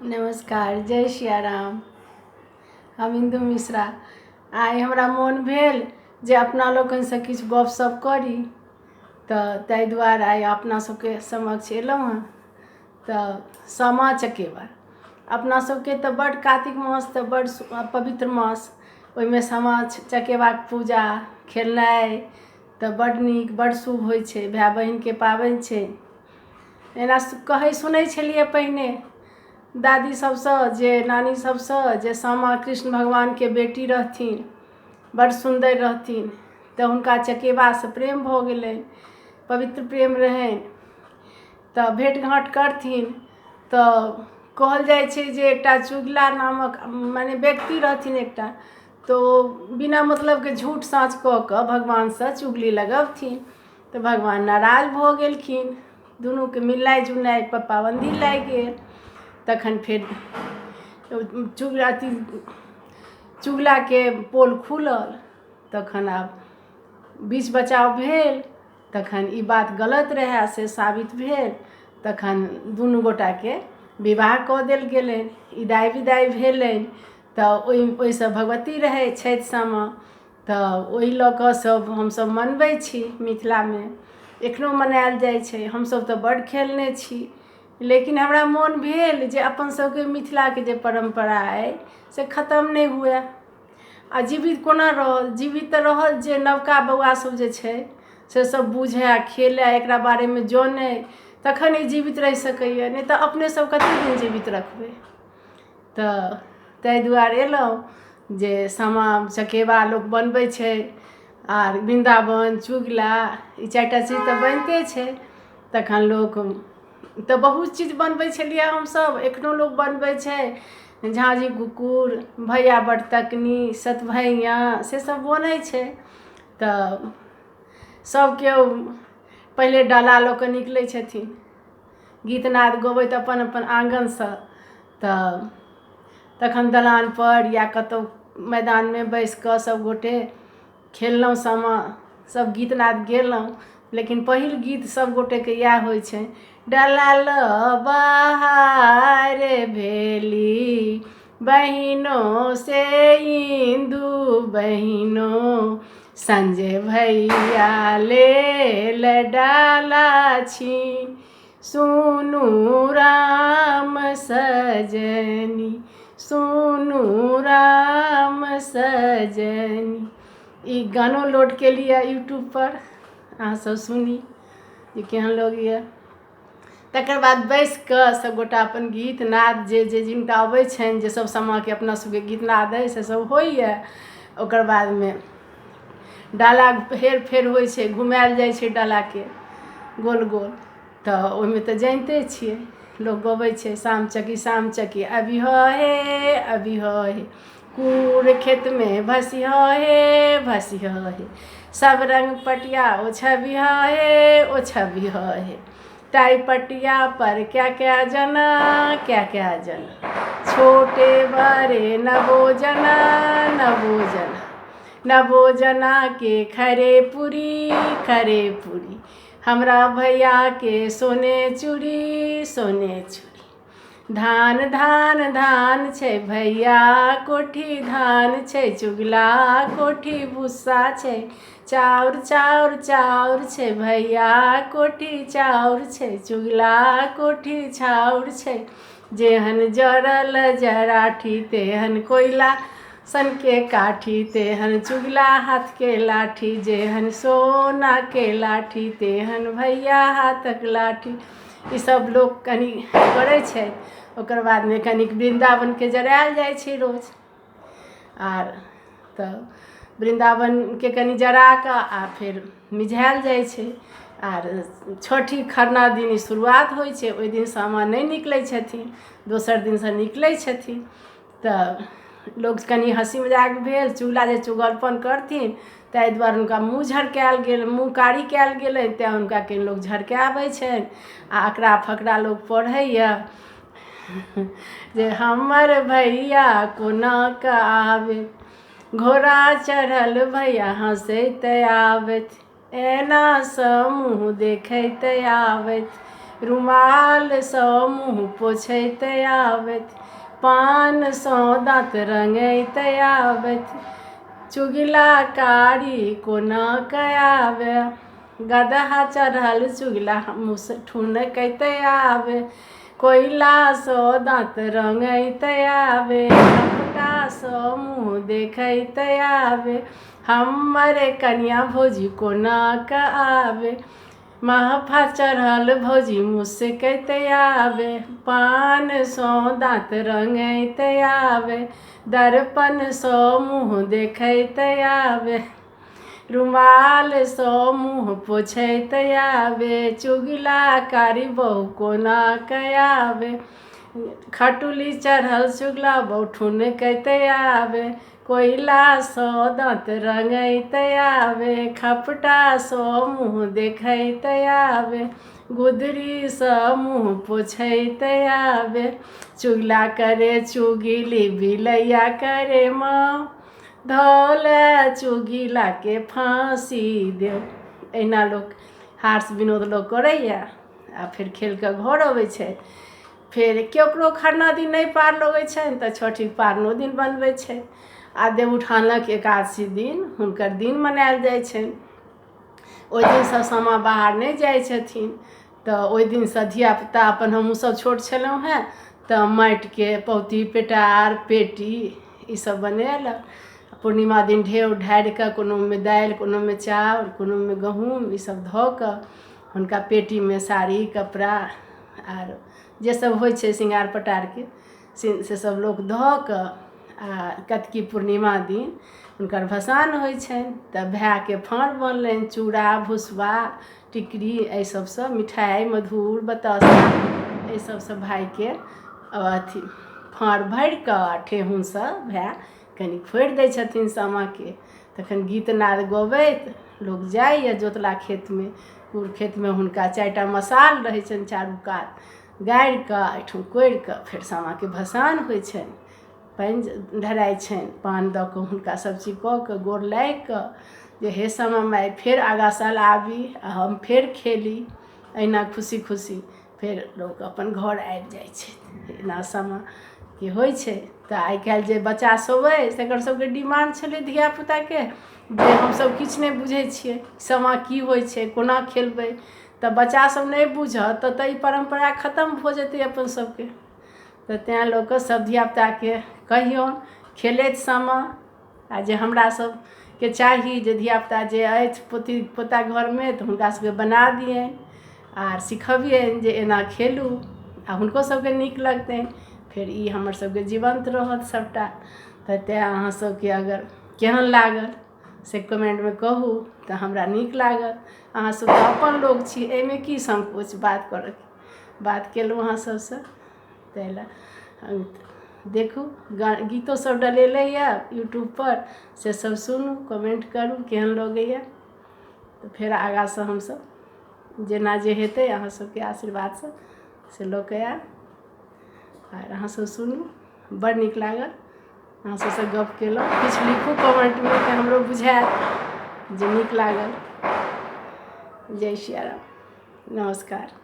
नमस्कार, जय सियाराम। हम इंदु मिश्रा। आइ हमरा मोन भेल जे अपना लोकनिसँ किछु गपशप करी, तऽ ताहि दुआरे आइ अपना सबके समक्ष एलहुँ हँ। तऽ सामा चकेबा अपना सबके तऽ बड्ड कातिक मास तऽ बड्ड पवित्र मास, ओहिमे सामा चकेबाके पूजा खेलनाइ तऽ बड्ड नीक बड्ड शुभ होइ छै। भाय बहिनके पाबनि छै। एना कहै सुनै छलियै पहिने दादी सभसँ, जे नानी सभसँ, जे सामा कृष्ण भगवानके बेटी रहथिन, बड्ड सुन्दर रहथिन, तऽ हुनका चकेबासँ प्रेम भऽ गेलनि, पवित्र प्रेम रहनि, तऽ भेँट घाँट करथिन। तऽ कहल जाइ छै जे एकटा चुगला नामक मने व्यक्ति रहथिन एकटा, तऽ ओ बिना मतलबके झूठ साँच कऽ कऽ भगवानसँ चुगली लगबथिन, तऽ भगवान नाराज भऽ गेलखिन। दुनूके मिलनाइ जुलनाइपर पाबन्दी लागि गेल। तखन फेर चुगला अथी चुगलाके पोल खुलल, तखन आब बीच बचाव भेल। तखन ई बात गलत रहए से साबित भेल। तखन दुनू गोटाके विवाह कऽ देल गेलनि, इदाइ विदाइ भेलनि। तऽ ओहिसँ भगवती रहै छथि सामा, तऽ ओहि लऽ कऽ सभ हमसभ मनबै छी। मिथिलामे एखनो मनायल जाइ छै। हमसभ तऽ बड्ड खेलने छी, लेकिन हमरा मोन भेल जे अपन सभके मिथिलाके जे परम्परा अइ से खतम नहि हुए। आ जीवित कोना रहल? जीवित तऽ रहल जे नवका बौआ सभ जे छै से सब बुझै, खेलै, एकरा बारेमे जनै, तखन ई जीवित रहि सकैए। नहि तऽ अपने सब कतेक दिन जीवित रखबै? तऽ ताहि दुआरे एलहुँ जे सामा चकेबा लोक बनबै छै, आर वृन्दावन चुगला, ई चारिटा चीज तऽ बनिते छै। तखन लोक तऽ बहुत चीज बनबै छलियै हमसभ, एखनो लोक बनबै छै। झाँझी कुकुर, भैया बटतकनी, सतभैया, से सब बनै छै। तऽ सभ केओ पहिले डाला लऽ कऽ निकलै छथिन, गीतनाद गबैत अपन अपन आङ्गनसँ। तऽ तखन दलानपर या कतहु मैदानमे बैसि कऽ सभगोटे खेललहुँ सामा, सभ गीतनाद गेलहुँ। लेकिन पहिल गीत सभगोटेके इएह होइ छै, डाला लऽ बाहर भेली बहिनो से इंदू बहिनो, संजय भैया लेल डाला छीन, सुनू राम सजनी, सुनू राम सजनी। ई गानो लोड केलियै यूट्यूबपर, अहाँसभ सुनी जे केहन लगैए। तकर बाद बैसि कऽ सभगोटा अपन गीत नाद जे जे जिनका अबै छनि, जे सभ सामाके अपना सभके गीत नाद अइ से सभ होइए। ओकर बादमे डाला हेर फेर होइ छै, घुमायल जाइ छै डालाके गोल गोल। तऽ ओहिमे तऽ जानिते छियै, लोक गबै छै, साम चकी साम चकी अबिह हे अबिह हे, कूर खेतमे भसिह हे भसिह हे, सब रंग पटिया ओछबिह हे ओछबिह हे, ताहि पटिया पर क्या क्या जना क्या क्या जना, छोटे बड़े नवो जना नवो जना, नवो जना के खरे पूरी खरे पूरी, हमरा भैया के सोने चूड़ी सोने चूड़ी, धान धान धान छै भैया कोठी धान छै, चुगला कोठी भुस्सा छै, चाउर चाउर चाउर छै भैया कोठी चाउर छै, चुगला कोठी छाउर छै, जेहन जरल जराठी तेहन कोयला सनके काठी, तेहन चुगला हाथके लाठी, जेहन सोनाके लाठी तेहन भैया हाथक लाठी। ईसभ लोक कनि करै छै। ओकर बादमे कनिक वृन्दावनके जरायल जाइ छै रोज। आर तऽ वृन्दावनके कनि जरा कऽ आ फेर मिझायल जाइ छै। आर छठि खरना दिन ई शुरुआत होइ छै। ओहि दिन सामा नहि निकलै छथिन, दोसर दिनसँ निकलै छथिन। तऽ लोक कनि हँसी मजाक भेल, चुगला जे चुगलपन करथिन ताहि दुआरे हुनका मुँह झरकायल गेल, मुँह कारी कयल गेलै, तैँ हुनका कनि लोक झरकाबै छनि। आ अकरा फकरा लोक पढ़ैए जे हमर भैया कोना कऽ आबै, घोड़ा चढ़ल भैया हँसैत आबथि, एना सँ मुँह देखैत आबथि, रुमालसँ मुँह पोछैत आबथि, पानसँ दाँत रङ्गैत आबथि। चुगिला कारी कोना कऽ आबे, गदहा चढ़ल चुगिला मुँह ठुनकैत आबे। कोयलासँ दाँत रङ्गैत आबे, कपटासँ मुँह देखैत आबे। हमर कनिया भौजी कोना कऽ आबे, महफा चढ़ल भौजी मुस्कैत आबे। पानसँ दाँत रङ्गैत आबे, दर्पणसँ मुँह देखैत आबे। रुमालसँ मुँह पोछैत आबे, चुगिला कारी बहु कोना कऽ आबे। खटुली चढ़ल चुगला बहु ठुनकैत आबे, कोयलासँ दाँत रङ्गैत आबे। खपटासँ मुँह देखैत आबे, गुदरीसँ मुँह पोछैत आबे। चुगला करे चुगिली बिलैया करे माँ, धोले चुगिलाके फाँसी देव। एहिना लोक हास विनोद लोक करैए आ फेर खेल कऽ घर अबै छै। फेर केकरो खरना दिन नहि पार लगै छनि तऽ छठिके पारनो दिन बनबै छै। आ देवउठानक एकादशी दिन हुनकर दिन मनायल जाइ छनि। ओहि दिनसँ सामा बाहर नहि जाइ छथिन, तऽ ओहि दिनसँ धियापुता अपन हमहूँसभ छोट छलहुँ हेँ तऽ माटिके पौती पेटार पेटी ईसभ बनेलक। पूर्णिमा दिन ढेर ढारि कऽ कोनोमे दालि, कोनोमे चाउर, कोनोमे गहूँम ईसभ धऽ कऽ हुनका पेटीमे साड़ी कपड़ा आर जे सब होइ छै श्रृंगार पटारके से सब लोक धऽ कऽ आ कतकी पूर्णिमा दिन हुनकर भसान होइ छनि। तऽ भायके फाँड़ बनलनि चूड़ा भुसबा टिकरी एहि सबसँ मिठाइ मधुर बताशा एहि सबसँ भायके अथी फाँड़ भरि कऽ आ ठेहुनसँ भाय कनि फोड़ि दै छथिन सामाके। तखन गीत नाद गबैत लोक जाइए जोतला खेतमे। कुर खेतमे हुनका 4टा मसाल रहै छनि चारू कात गाड़ि कऽ एहिठाम कोरि कऽ फेर सामाके भसान होइ छनि। पानि ढराइ छनि, पान दऽ कऽ हुनका सभचीज कऽ कऽ गोर लागि कऽ जे हे सामा माइ फेर आगाँ साल आबी आ हम फेर खेली। एहिना खुशी खुशी फेर लोक अपन घर आबि जाइ छै। एना सामाके होइ छै। तऽ आइ काल्हि जे बच्चा सब अइ तकर सबके डिमांड छलै धियापुताके जे हमसब किछु नहि बुझै छियै सामा की होइ छै, कोना खेलबै। तऽ बच्चा सब नहि बुझत तऽ ई परम्परा खतम भऽ जेतै अपन सबके। तऽ तेँ लऽ कऽ सब धियापुताके कहियौन खेलथि सामा। आ जे हमरा सबके चाही जे धियापुता जे अछि पोती पोता घरमे तऽ हुनका सबके बना दियनि आर सिखबियनि जे एना खेलू आ हुनको सबके नीक लगतनि। फेर ई हमर सबके जीवन्त रहत सबटा। तऽ तेँ अहाँ सबके अगर केहन लागल से कमेन्टमे कहू तऽ हमरा नीक लागत। अहाँ सब तऽ अपन लोक छी, एहिमे की संकोच बात करऽके, बात केलहुँ अहाँ सबसँ ताहि लए। देखू गीतो सब डलेलैए यूट्यूबपर, से सब सुनू कमेन्ट करू केहन लगैए। तऽ फेर आगाँसँ हमसब जेना जे हेतै अहाँ सबके आशीर्वादसँ से लऽ कऽ आयब। आर अहाँ सब सुनू, बड़ नीक लागल अहाँ सबसँ गप केलहुँ। किछु लिखू कमेन्टमे तऽ हमरो बुझायत जे नीक लागल। जय सियाराम, नमस्कार।